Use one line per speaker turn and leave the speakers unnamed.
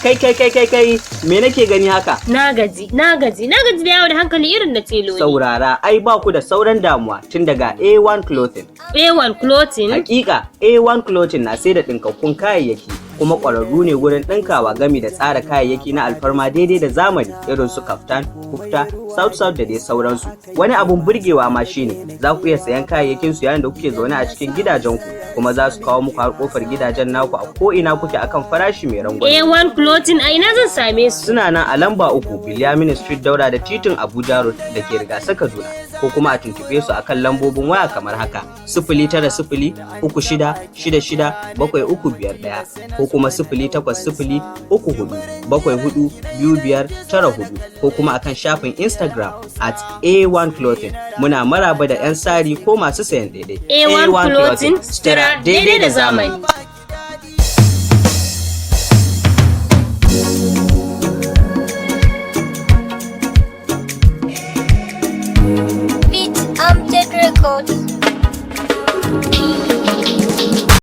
Kai, kai, kai, kai, kai, me nake gani haka?
Na gaji, na gaji, na gaji da yawo da hankali irin na teloli.
Saurara, ai ba ku da sauran damuwa tun daga A1 Clothing.
A1 Clothing?
Hakika, A1 Clothing na sai da ɗinkakkun kayayyaki, kuma ƙwararru ne gurin ɗinkawa gami da tsara kayayyaki na alfarma daidai da zamani, irin su kaftan, kufta, south south da dai sauransu. Wani abun burgewa ma shine za ku iya sayan kayayyakin su yayin da kuke zaune a cikin gidajenku, kuma za su kawo muku har kofar gidajen naku a ko ina kuke akan farashi mai rangwame.
A1 Clothing, a ina zan same su?
Suna nan a lamba 3 Bilyaminu Street, daura da titin Abuja Road da ke Rigasa, Kaduna, ko kuma a tuntuɓe su akan lambobin waya kamar haka: 09036667351, ko kuma 08034742594, ko kuma akan shafin Instagram @A1Clothing. Muna maraba da 'yan sari ko masu sayan daidai.
A1 Clothing, sutura daidai da zamani.
Beat Amjad Records.